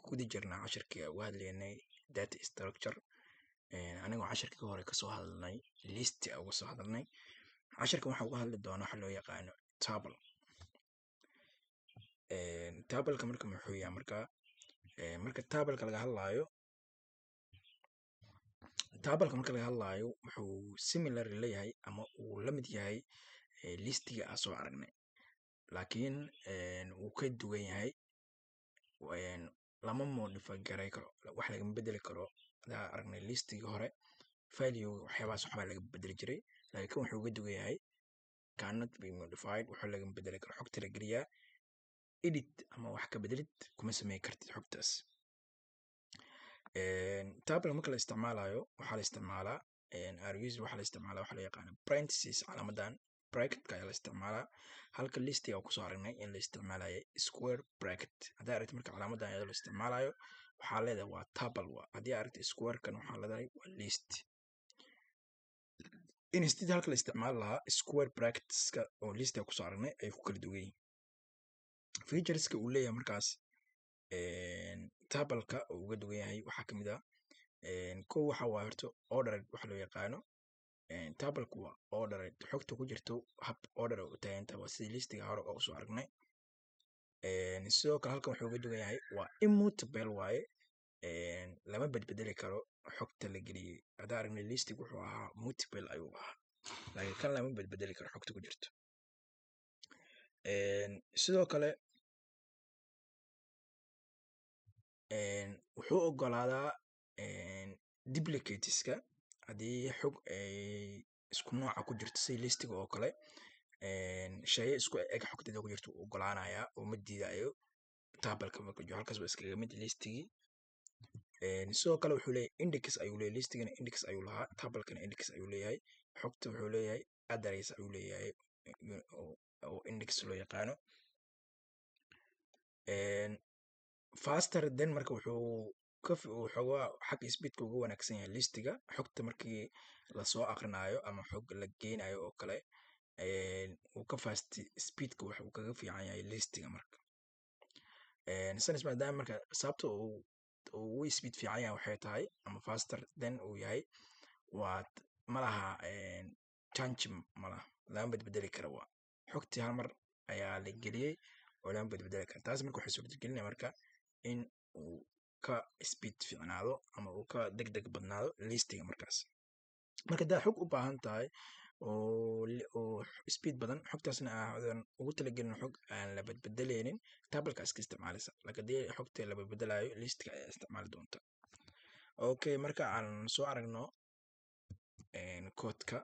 Guda jirnaa cashirkii uga hadlaynay data structure. Anigoo cashirkii hore kasoo hadalnay list uga soo hadalnay, cashirkan waxaan uga hadli doonaa waxa loo yaqaano tuple. Tupleka marka muxuu yahay? Marka tupleka laga hadlaayo, tupleka marka laga hadlaayo, wuxuu similar leeyahay ama uu la mid yahay listiga aan soo aragnay, laakiin wuu ka duwan yahay. Lama modify garay karo, wax lagama bedeli karo. Hadaa aragnay listigii hore, value waxyaabahaas waxbaa laga bedeli jiray, laakiin kan wuxuu uga duwan yahay cannot be modified, waxa lagama bedeli karo. Xogta la geliyaa edit ama wax ka bedelid kuma sameyn kartid xogtaas. Tuple marka la isticmaalayo, waxaa la isticmaalaa rus, waxaa la isticmaalaa waxa loo yaqaano parenthesis, calaamadan bracketka ayaa la isticmaalaa, halka listiga kusoo aragnay in la isticmaalayo square bracket. Haddaa aragtid marka calaamadan iyadoo la isticmaalayo, waxaa leedahay waa tuple. Waa haddii aragtid squarekan, waxaa leedahay waa list. Instead halka la isticmaali lahaa square bracketska oo listiga kusoo aragnay, ay ku kala duwan yihiin. Featureska uu leeyahay markaas tupleka uu uga duwan yahay waxaa kamid ah: kow, waxa waaye horta ordered. Waxa loo yaqaano tupleka waa ordered, xogta ku jirto hab order u taagantahay, waa sidii listiga hore oo usoo aragnay. Sidoo kale halkan wuxuu uga duwan yahay waa immutable waaye, lama bedbedeli karo xogta la geliyey. Haddaan aragnay listig wuxuu ahaa mutable ayuu ahaa, laakiin kan lama bedbedeli karo xogta ku jirto. Sidoo kale wuxuu ogolaadaa duplicateska. Haddii xog ay isku nooca ku jirto, sida listiga oo kale, shayo isku eg xogteeda ku jirto, wuu ogolaanayaa oo ma diidayo tupleka. Marka joogo halkaas waa iskaga mid listigii. Sidoo kale wuxuu leeyahay index ayuu leeyahay. Listigana index ayuu lahaa, tuplekana index ayuu leeyahay. Xogta wuxuu leeyahay address ayuu leeyahay oo index loo yaqaano. Faster then marka wuxuu ka waxoogaa xagga speedka uga wanaagsan yahay listiga. Xogta markii lasoo aqrinayo ama xog la geynayo oo kale, uu ka fast speedka wuxuu kaga fiican yahay listiga. Marka sanis maadaama marka sababta uu ugu speed fiican yahay waxay tahay, ama faster then uu yahay, waa malaha change, malaha lama bedbedeli karo. Waa xogtii hal mar ayaa la geliyey oo lama bedbedeli karo. Taas marka waxay suurtagelinaya marka in uu ka speed fiicnaado ama uu ka degdeg badnaado listiga. Markaas marka haddaad xog u baahan tahay oo speed badan, xogtaasna aadan ugu talagelin xog aan la bedbedeleynin, tupleka iska isticmaalaysa. Laakiin haddii xogta la bedbedelayo, listiga ayaa isticmaali doonta. Okay, marka aan soo aragno codeka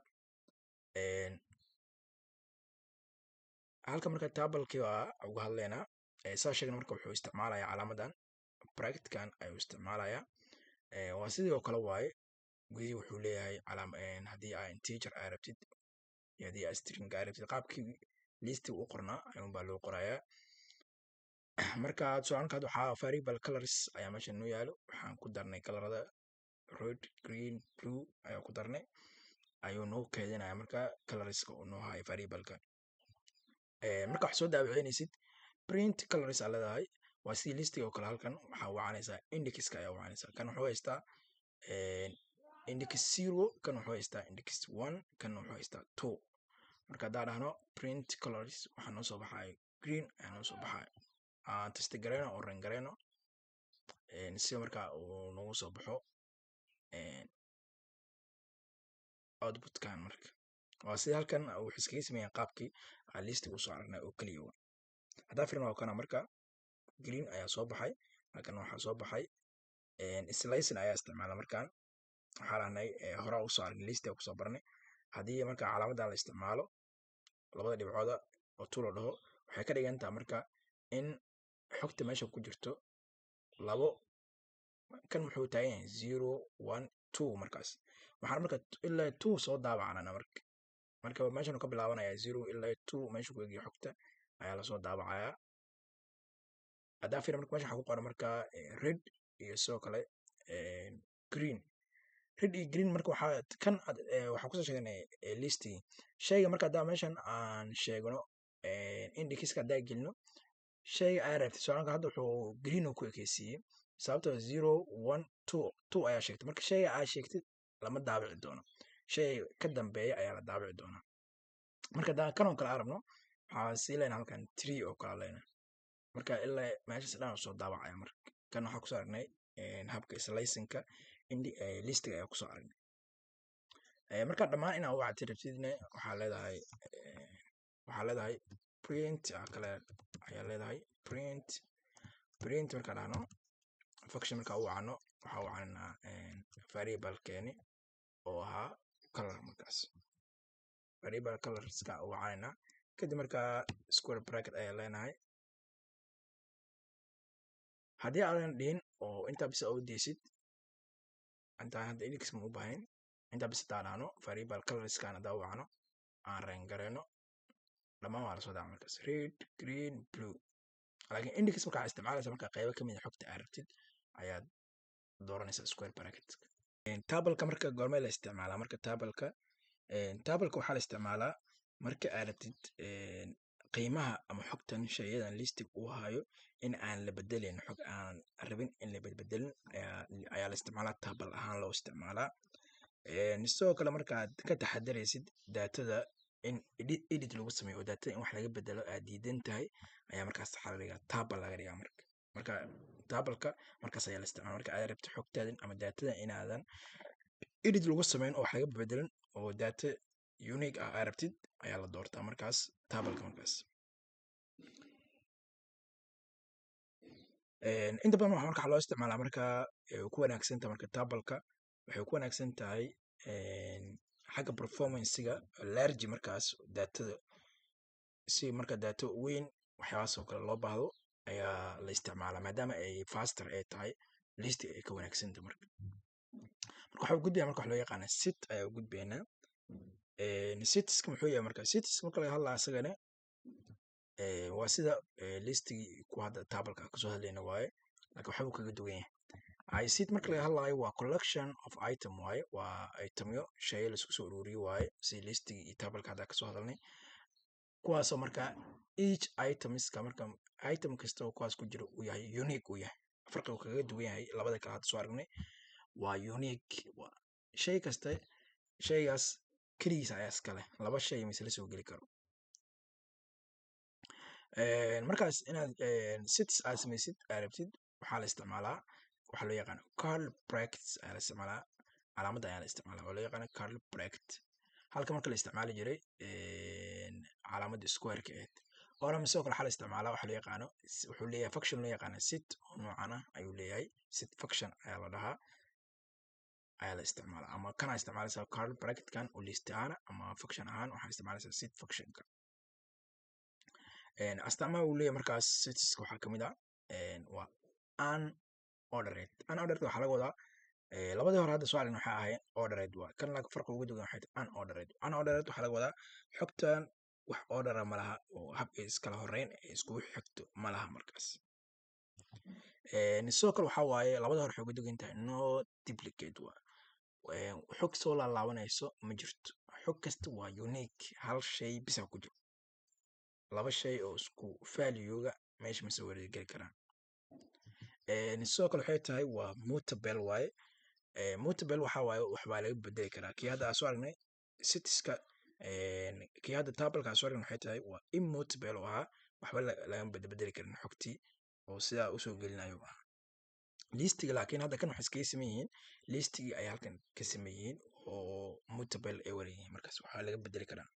halka. Marka tuplekii waa uga hadlaynaa, saa sheegna. Marka wuxuu isticmaalayaa calaamadan bracketkan ayuu isticmaalayaa, waa sidii oo kale waaye. Gudihii wuxuu leeyahay calaam haddii aa integer aa rabtid iyo haddii aa string aa rabtid, qaabkii listiga u qornaa ayuun baa loo qorayaa. Marka tusaale waxaa variable colors ayaa meesha noo yaalo. Waxaan ku darnay kalarada red, green, blue ayaa ku darnay, ayuu noo keydinaya. Marka colorska uu noo hayo variableka, marka wax soo daawacinaysid, print colors aa leedahay, waa sidii listiga oo kale. Halkan waxaa wacanaysaa indexka ayaa wacanaysaa. Kan wuxuu haystaa index 0, kan wuxuu haystaa index 1, kan wuxuu haystaa 2. Marka haddaan dhahno print colors, waxaa noo soo baxayo green ayaa noo soo baxayo. Aan test gareyno oo run gareyno si marka uu noogu soo baxo outputkan. Marka waa sida halkan wuxuu iskaga sameeyaa qaabkii aan listiga usoo aragnay oo keliya. Wa haddaan fiirino, waa kana. Marka green ayaa soo baxay, halkan waxaa soo baxay slicing ayaa isticmaala. Markaan waxaa dhahnay horaa usoo aragnay, listiga kusoo baranay, haddii marka calaamadan la isticmaalo, labada dhibcooda oo two la dhaho, waxay ka dhigan tahay marka in xogta meesha ku jirto labo. Kan muxuu taagan yahay? 0, 1, 2. Markaas waxaan marka ilaa 2 soo daabacnana. Marka meeshan ka bilaabanaya 0 ilaa 2, meesha ku egaya xogta ayaa lasoo daabacayaa. Haddaan fiir marka meesha waxaa ku qoran marka red iyo sidoo kale green, red iyo green. Marka waxaa kan waxaan kusoo sheegnay listigii shayga. Marka haddaa meeshan aan sheegno indexka haddaa gelino Shayga aa rabtid soconka hadda wuxuu green uu ku ekeysiiyey, sababtoo 0, 1, 2, 2 ayaa sheegtay. Marka shayga aa sheegtid lama daabici doono, shay ka dambeeya ayaa la daabici doonaa. Marka haddaan kan oo kale aan rabno, waxaa sii leynaa halkan three oo kale leynaa. Marka ilaa meeshas dhan soo daabacaya. Marka kan waxaa kusoo aragnay habka slicingka listiga ayaa kusoo aragnay. Marka dhammaan inaa wacti rabtidna, waxaa leedahay print kale ayaa leedahay, print. Print markaa dhahno, function markaa u wacno, waxaa wacanaa variablekeeni oo ahaa color. Markaas variable colorska u wacanayna. Kadib markaa square bracket ayaa leenahay. Haddii aadan dhihin oo intaa bisa u deysid, intaa hadda index ma u baahnayn, intaa bisa hadaa dhahno, variable colorskan hadaa u wacno, aan run gareyno, dhammaan waa lasoo daaca markaas: red, green, blue. Laakiin index markaa isticmaalaysa, markaa qaybo kamid a xogta aad rabtid ayaad dooranaysaa square bracket. Tupleka marka goormee la isticmaalaa? Marka tupleka waxaa la isticmaalaa marka aad rabtid qiimaha ama xogtan shayadan listig uu hayo in aan la bedelin, xog aan rabin in la bedbedelin ayaa la isticmaalaa, tuple ahaan loo isticmaalaa. Sidoo kale markaad ka taxadaraysid datada in edit lagu sameeyo oo datada in wax laga bedelo aad diidan tahay ayaa markaas waxaa laga dhigaa tuple laga dhigaa. Marka tupleka markaas ayaa la isticmaala, marka aad rabto xogtaadan ama datada inaadan edit lagu sameyn oo wax laga bedelin oo data unique ah aad rabtid ayaa la doortaa markaas tupleka. Markaas inta badan waxaa marka loo isticmaalaa, marka ku wanaagsan tahay, marka tupleka waxay ku wanaagsan tahay xagga performancega large markaas datada, si marka data weyn waxyaabahaas oo kale loo baahdo ayaa la isticmaalaa, maadaama ay faster ay tahay, list ay ka wanaagsan tahay. Marka waxaa u gudbaya marka wax loo yaqaana set ayaa u gudbaynaa. Setska muxuu yahay? Marka setska marka laga hadlaya, asagana waa sida listigii ku hadda tupleka kasoo hadlayna waaye, laakiin waxbuu kaga duwan yahay. Set marka laga hadlayo waa collection of item waaye, waa itemyo, shayo laisku soo ururiyo waaye, si listigii iyo tupleka hadda kasoo hadalnay, kuwaasoo marka each itemska, marka item kasta oo kuwaas ku jira uu yahay unique uu yahay. Farqiga kaga duwan yahay labada kale hadda soo aragnay waa unique. Shay kasta shaygaas keligiis ayaa iska leh, laba shay mise la soo geli karo. Markaas inaad sets aad samaysid aad rabtid, waxaa la isticmaalaa waxaa loo yaqaano curly brackets ayaa la isticmaalaa, calaamadda ayaa la isticmaalaa oo loo yaqaano curly bracket, halka marka la isticmaali jiray calaamadda square-ka ahayd. Oona sidoo kale waxaa la isticmaalaa waxaa loo yaqaano, wuxuu leeyahay function loo yaqaano set oo noocan ah ayuu leeyahay. Set function ayaa la dhahaa, ayaa la isticmaalaa, ama kana isticmaalaysaa curly bracketkan oo list ahaan, ama function ahaan waxaa isticmaalaysaa set functionka. Astaamaha uu leeyahay markaas setska waxaa kamid ah waa unordered. Unordered waxaa laga wadaa, labadii hore hadda soo aragna waxay ahaayeen ordered waa kan, laakiin farqiga ugu duwan waxay tahay unordered. Unordered waxaa laga wadaa xogtan wax ordera ma laha oo hab ay iskala horeyn ay iskugu xigto ma laha. Markaas sidoo kale waxaa waaye labada hore waxay uga duwan tahay no duplicate, waa xog soo laalaabanayso ma jirto, xog kasta waa unique, hal shay bisa ku jiro, laba shay oo isku value-ga meesha ma soo wareegi karaan. Sidoo kale waxay tahay waa mutable waaye. Mutable waxaa waaye waxbaa laga bedeli karaa. Kii hadda aan soo aragnay setska, kii hadda tupleka aan soo aragnay, waxay tahay waa immutable oo ahaa, waxba lagama bedeli karin xogtii oo sidaa usoo gelinayo ahaa listiga. Laakiin hadda kan waxay iskaga saman yihiin listigii ay halkan ka saman yihiin oo mutable ay wada yihiin, markaas waxaa laga bedeli karaa.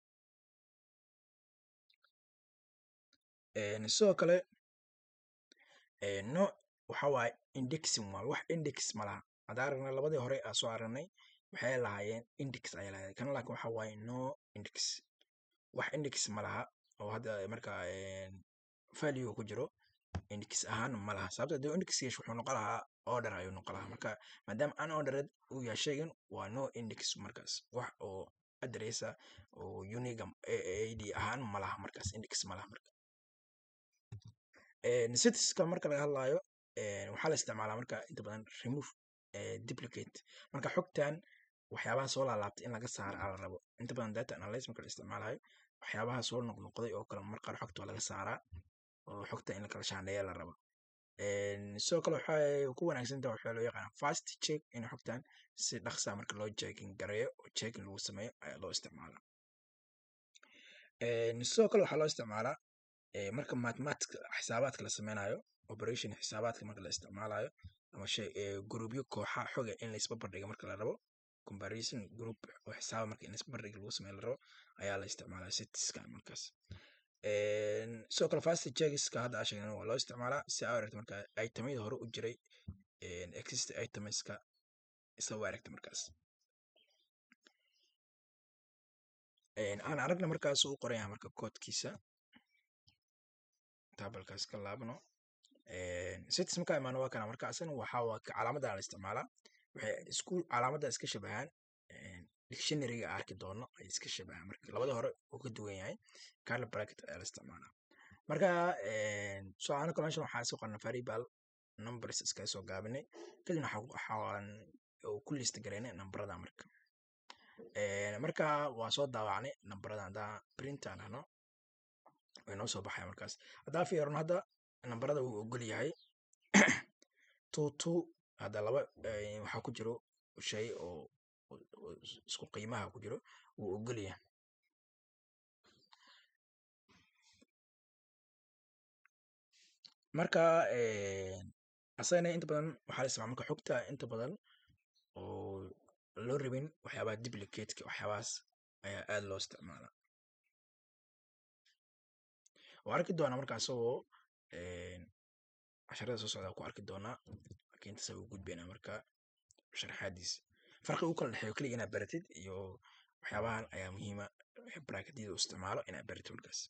Sidoo kale no waxa waaye indexing waaye, wax index ma laha. Haddaan aragnay labadii hore aan soo aragnay waxay lahaayeen index ayay lahaayeen, kan laakiin waxa waaye no index, wax index ma laha oo hadda marka value ku jiro index ahaan ma laha. Sababta haddii index yeesho wuxuu noqon lahaa order ayuu noqon lahaa. Marka maadaama unordered uu yahay shaygan, waa no index, markaas wax oo address oo unique id ahaan ma laha, markaas index ma laha. Marka setska marka laga hadlayo waxaa la isticmaalaa marka inta badan remove duplicate, marka xogtan waxyaabaha soo laalaabtay in laga saaro aa la rabo. Inta badan data analysis marka la isticmaalayo, waxyaabaha soo noqnoqday oo kale mar qaar xogta waa laga saaraa. Oo xogta in la kala shaandheeya la rabo. Sidoo kale waxay ku wanaagsan tahay waxaa loo yaqaana fast check, in xogtan si dhaqsa marka loo checking gareeyo oo checking lagu sameeyo ayaa loo isticmaalaa. Sidoo kale waxaa loo isticmaalaa marka mathematics, xisaabaadka la sameynayo, operation xisaabaadka marka la isticmaalayo, ama shay groupyo, kooxa xoga in la isbarbardhigo marka la rabo, comparison group oo xisaaba marka in la isbarbardhigo lagu sameeyo la rabo ayaa la isticmaalaa setskan markaas. Sidoo kale fast checkska hadda aan sheegnay waa loo isticmaalaa si aa aragto marka itemyada hore u jiray, exist itemska isa u aragto markaas. Aan aragna markaas uu qoran yahay marka koodkiisa, tablekaas ka laabno. Sets markaa imaano, waa kana. Marka asana waxaa waa calaamadan la isticmaalaa, waxay isku calaamada iska shabahaan dictionary-ga arki doono ay iska shabahaan. Marka labada hore uu ka duwan yahay, curly bracket ayaa la isticmaalaa. Marka so anaka meeshan waxaa soo qornay variable numbers, iskaga soo gaabinay, kadibna waxaan ku list gareynay nambarada. Marka waa soo daawacnay nambarada. Haddaa print aan dhahno, way noo soo baxaya. Markaas haddaa fiirno, hadda nambarada wuu ogol yahay 2 2. Hadda laba waxaa ku jiro shay oo isku qiimaha ku jiro, wuu ogol yahay. Marka asagana inta badan waxaa la isticmaala marka xogta inta badan oo loo rabin waxyaabaha duplicate-ka, waxyaabahaas ayaa aad loo isticmaalaa. Waa arki doonaa marka asagoo casharada soo socda ku arki doonaa, laakiin intaas ugu gudbaynaa. Marka sharaxaadiisa, farqi u kala dhexeeyo kaliya inaad baratid iyo waxyaabahan ayaa muhiima, bracketyada u isticmaalo inaad baratid markaas.